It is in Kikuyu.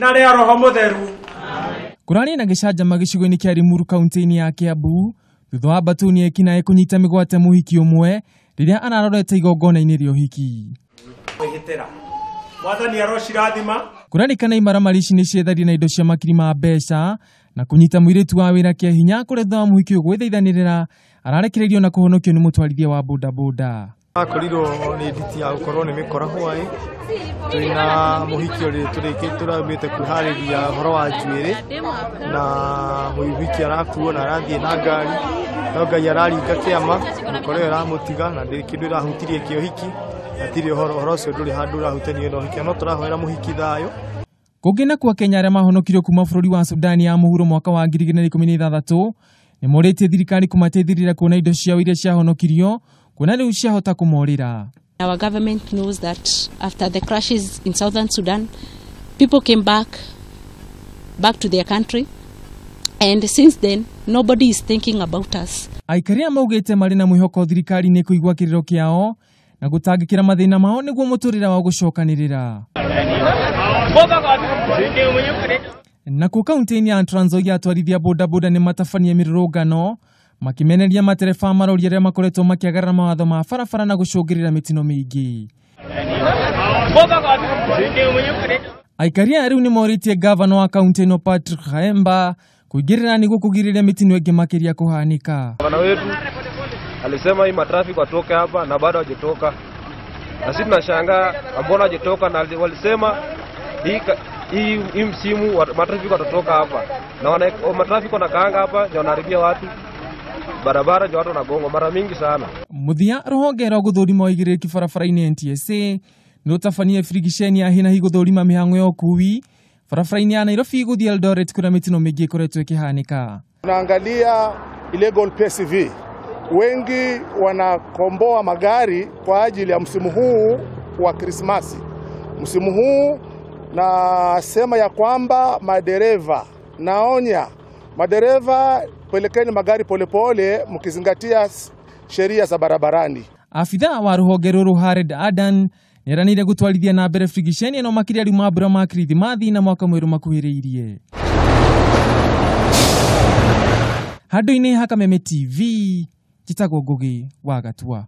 Na rĩa Roho Mũtheru. Kũrarĩ na gĩcanjama gĩcigo-inĩ kĩa Limuru kaunti-inĩ ya Kiambu thutha wa mbatuni ekinaĩ kũnyita mĩgwate mũhiki ũmwe rĩrĩa ararorete igongona-inĩ rĩa ũhiki. Kwĩhĩtĩra. Mwathani arocirathima. Kũrerĩkana imaramari ici nĩcietharie na indo cia makiri ma mbeca na kũnyita mũirĩtu wa wĩra kĩa hinya kũrĩa thutha wa mũhiki ũyũ gwĩthaithanĩrĩra ararekereirio na kũhonokio nĩ mũtwarithia wa bodaboda. Akorirwo nĩ nditi ya gũkorwo nĩ mĩkora hwaĩ twĩna mũhiki ũrĩa tũraumĩte kwĩharĩria ũhoro wa njuĩrĩ na mũhiki arakuo na arathiĩ na ngari no Ngai araringa kĩama mĩkora ĩyo ĩramũtiga na ndĩrĩ kĩndũ ĩrahutirie kĩa ũhiki hatirĩ ũhoro ũcio ndũrĩ handũ ũrahutanio na ũhiki no tũrahoera mũhiki thayũ. Kũngĩ nakuo Akenya arĩa mahonokirio kuma bũrũri wa Sudani ya mũhuro mwaka wa 2016 nĩ morĩtie thirikari kũmateithĩrĩria kuona indo ciao iria ciahonokirio kuona rĩu ciahota kũmorĩra. Our government knows that after the crashes in southern Sudan, people came back to their country, and since then nobody is thinking about us. Aikaria maugĩte marĩ na mwĩhoko thirikari nĩ kũigua kĩrĩro kĩao na gũtangĩkĩra mathĩna mao nĩguo mũtũrĩre wao gũcokanĩrĩra. Nakuo kaunti-inĩ ya Trans Nzoia atwarithia bodaboda nĩ matabania mĩrũrũngano makimeneria matereba marori arĩa makoretwo makĩagarara mawatho ma barabara na gũcũngĩrĩra mĩtino mĩingĩ. Aikaria rĩu nĩ morĩtie gavana wa kaunti ĩno Patrick Khaemba kũingĩrĩra nĩguo kũgirĩrĩria mĩtino ĩngĩ makĩria kũhanĩka. Gavana wetu alisema hii matrafiki watoke hapa na bado hawajatoka. Na sisi tunashangaa mbona hawajatoka, na walisema hii msimu matrafiki watatoka hapa. Na matrafiki wanakaanga hapa ndio wanaharibia watu barabara, ndio watu wanagongwa mara mingi sana. Muthia rũhonge rwa gũthũrima ũigĩrĩrĩki barabara-inĩ NTSA nĩrũtabanie birigiceni ya hi na hi gũthũrima mĩhang'o ya ũkuui barabara-inĩ ya Nairobi gũthiĩ Eldoret kũrĩa mĩtino mĩingĩ ĩkoretwo ĩkĩhanĩka. Tunaangalia illegal PSV. Wengi wanakomboa magari kwa ajili ya msimu huu wa Krismasi. Msimu huu nasema ya kwamba madereva, naonya madereva, pelekeni magari polepole mkizingatia sheria za barabarani. Afitha wa rũhonge rũrũ Hared Adan nĩeranĩire gũtwarithia na mbere birigiceni ĩno makĩria rĩu mambura ma Kirithimathi na mwaka mwerũ makuhĩrĩirie. Handũ-inĩ ha Kameme TV, njĩtagwo Ngũgĩ wa Gatua.